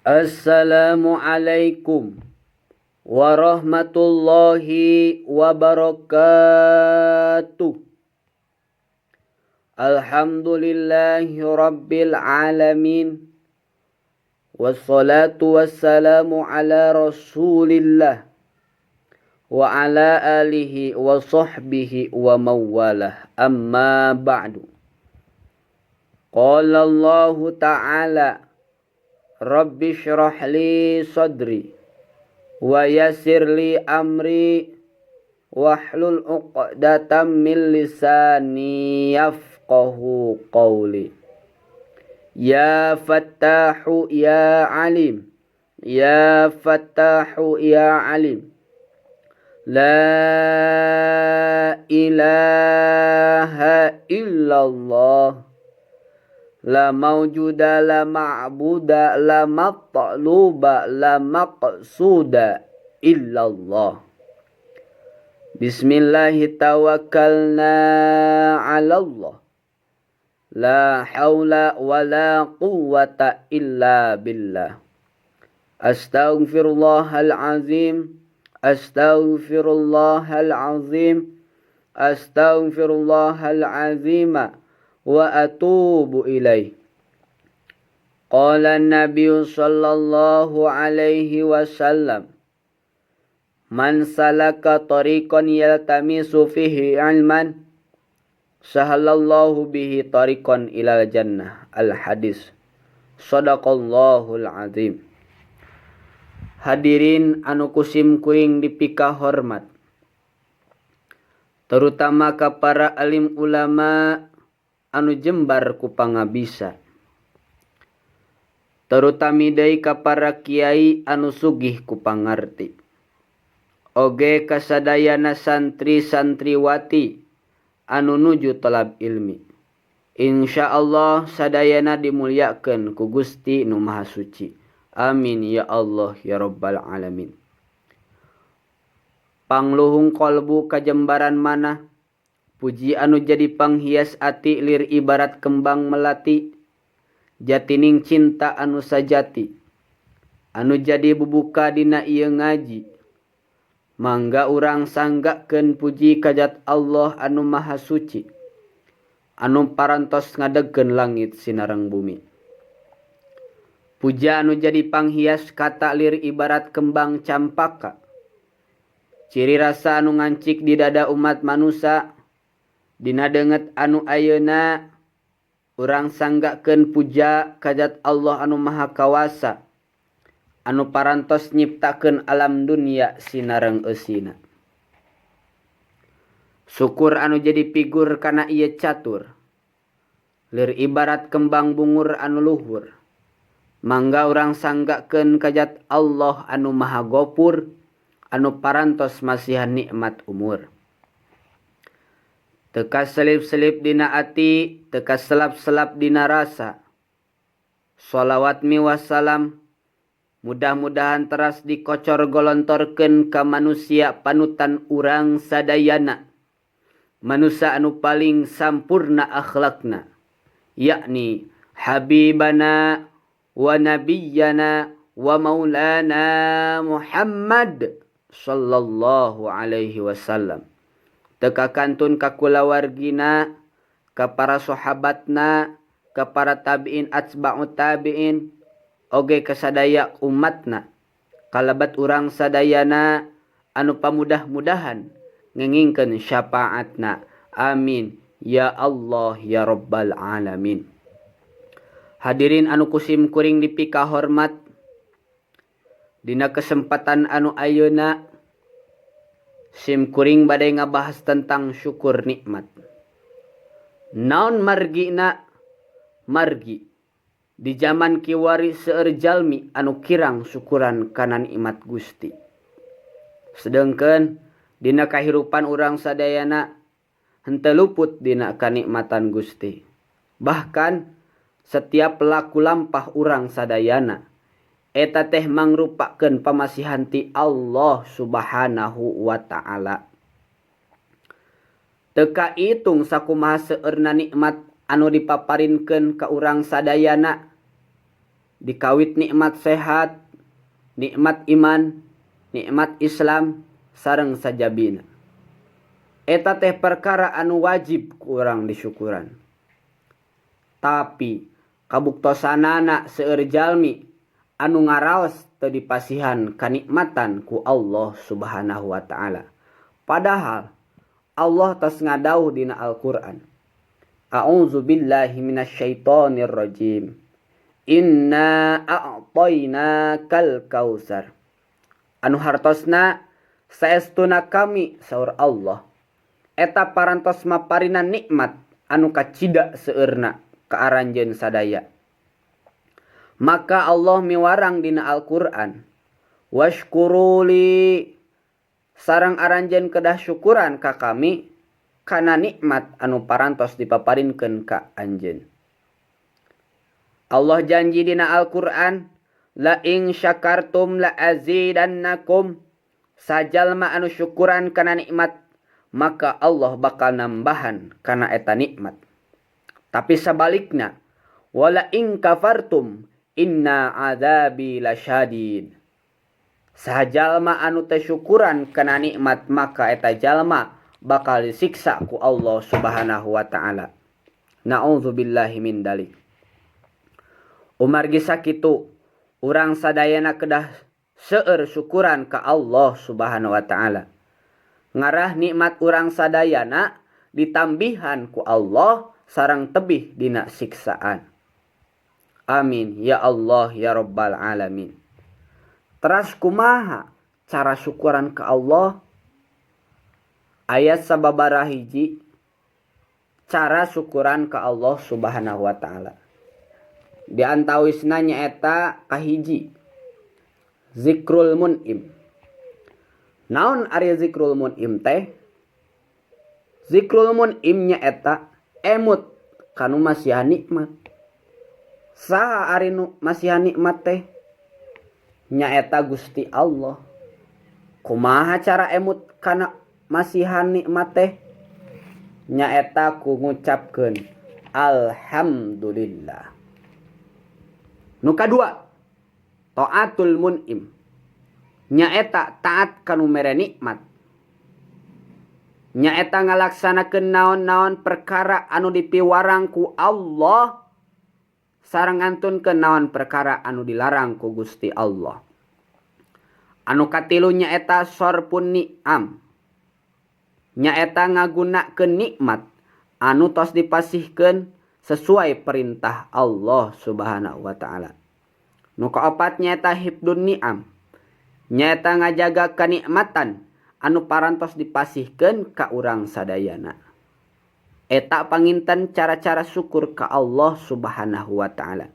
Assalamualaikum warahmatullahi wabarakatuh. Alhamdulillahi rabbil alamin. Wassalatu wassalamu ala Rasulillah wa ala alihi wa sahbihi wa mawalah. Amma ba'du. Qala Allahu ta'ala, Rabbi syrah li sadri wa yassir li amri wahlul 'uqdatam min lisani yafqahu qawli. Ya Fattahu ya Alim, ya Fattahu ya Alim. La ilaha illallah. La mawjuda la ma'buda la matluba la maqsuda illallah. Bismillahi tawakkalna 'ala Allah. La haula wa la quwwata illa billah. Astaghfirullahal azim, astaghfirullahal azim, astaghfirullahal azim wa atubu ilaih. Qala an-nabiy sallallahu alaihi wasallam, man salaka tariqan yaltamisu fihi ilman sahalallahu bihi tariqan ilal jannah. Al-hadis. Sadaqallahul azim. Hadirin anu kusim kuring dipika hormat, terutama ka para alim ulama anu jembar ku pangabisa, terutami deui ka para kiai anu sugih ku pangarti, oge kasadayana santri santriwati anu nuju talab ilmi. Insyaallah sadayana dimuliakeun ku Gusti Nu Maha Suci. Amin ya Allah ya Rabbal alamin. Pangluhung kolbu kajembaran manah, puji anu jadi panghias ati lir ibarat kembang melati, jatining cinta anu sajati, anu jadi bubuka dina ieu ngaji. Mangga urang sanggakeun puji kajat Allah anu Maha Suci, anu parantos ngadegkeun langit sinareng bumi. Puja anu jadi panghias kata lir ibarat kembang campaka, ciri rasa anu ngancik di dada umat manusia. Dina deungeut anu ayeuna urang sanggakeun puja kajat Allah anu Maha Kawasa, anu parantos nyiptakeun alam dunia sinareng eusina. Syukur anu jadi figur kana ieu catur, lir ibarat kembang bungur anu luhur. Mangga urang sanggakeun kajat Allah anu Maha Gopur, anu parantos masihan nikmat umur. Teka selip-selip dina ati, teka selap-selap dina rasa. Sholawat miwah salam mudah-mudahan teras dikocor golontorkeun ka manusia panutan urang sadayana, manusia anu paling sampurna akhlakna, yakni habibana wa nabiyyana wa maulana Muhammad sallallahu alaihi wasallam. Teka kantun ka kulawargina, ka para sahabatna, ka para tabi'in atba'ut tabi'in, oge kasadaya umatna, kalabat urang sadayana anu pamudah-mudahan ngengingkeun syafaatna. Amin ya Allah ya Rabbal alamin. Hadirin anu kusim kuring dipika hormat, dina kesempatan anu ayeuna sim kuring bade ngabahas tentang syukur nikmat. Naon margina? Margi di zaman kiwari seueur jalmi anu kirang syukuran kana nikmat Gusti. Sedengkeun dina kahirupan urang sadayana henteu luput dina kanikmatan Gusti. Bahkan setiap laku lampah urang sadayana eta teh mangrupakeun pamasihan ti Allah Subhanahu wa ta'ala. Teu kahitung sakumaha seueurna nikmat anu dipaparinkeun ka urang sadayana. Dikawit nikmat sehat, nikmat iman, nikmat Islam sareng sajabina. Eta teh perkara anu wajib ku urang disyukuran. Tapi kabuktosanana seueur jalmi anu ngaraos teu dipasihan kanikmatan ku Allah Subhanahu wa taala. Padahal Allah tos ngadawuh dina Al-Qur'an. A'udzubillahi minasyaitonirrajim. Inna a'tainakal kautsar. Anu hartosna saestuna kami saur Allah eta parantos maparinan nikmat anu kacida seueurna ka aranjeun sadaya. Maka Allah miwarang dina Al-Qur'an, washkuruli sareng aranjeun kedah syukuran ka kami kana nikmat anu parantos dipaparinkeun ka anjeun. Allah janji dina Al-Qur'an, la in syakartum la azidannakum. Sajalma anu syukuran kana nikmat, maka Allah bakal nambahan kana eta nikmat. Tapi sabalikna, wala in kafartum inna adzabi lasyadid. Sajalma anu teu syukuran kana nikmat, maka eta jalma bakal disiksa ku Allah Subhanahu wa taala. Na'udzubillahi min dalik. Umargi sakitu urang sadayana kedah seueur syukuran ka Allah Subhanahu wa taala. Ngarah nikmat urang sadayana ditambihan ku Allah sareng tebih dina siksaan. Amin ya Allah ya rabbal alamin. Teras kumaha cara syukuran ka Allah? Aya sababaraha hiji cara syukuran ka Allah Subhanahu wa taala. Di antawisna nyaeta kahiji, zikrul mun'im. Naon ari zikrul mun'im teh? Zikrul mun'im nyaeta emut kanu masihan nikmat. Saha ari nu masihan nikmat teh? Nyaeta Gusti Allah. Kumaha cara emut kana masihan nikmat teh? Nyaeta ku ngucapkeun alhamdulillah. Nu kadua, taatul mun'im. Nyaeta taat kanu mere nikmat. Nyaeta ngalaksanakeun naon-naon perkara anu dipiwarang ku Allah sareng ngantunkeun naon perkara anu dilarang ku Gusti Allah. Anu katilu nyaeta sorpun ni'am. Nyaeta ngagunakeun nikmat anu tos dipasihkeun sesuai perintah Allah Subhanahu wa taala. Nu kaopat nyaeta hifdun ni'am. Nyaeta ngajaga kanikmatan anu parantos dipasihkeun ka urang sadayana. Eta panginten cara-cara syukur ka Allah Subhanahu wa taala.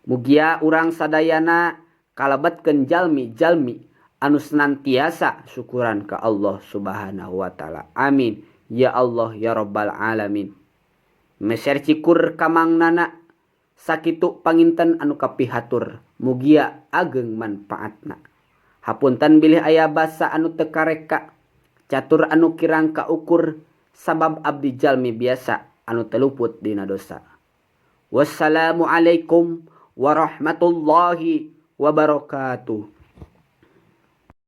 Mugia urang sadayana kalebetkeun jalmi-jalmi anu senantiasa syukuran ka Allah Subhanahu wa taala. Amin ya Allah ya rabbal alamin. Meser cikur kamangnana sakitu panginten anu kapihatur, mugia ageng manfaatna. Hapunten bilih aya basa anu teu kareka, catur anu kirang kaukur, sabab abdi jalmi biasa anu teu luput dina dosa. Wassalamualaikum warahmatullahi wabarakatuh.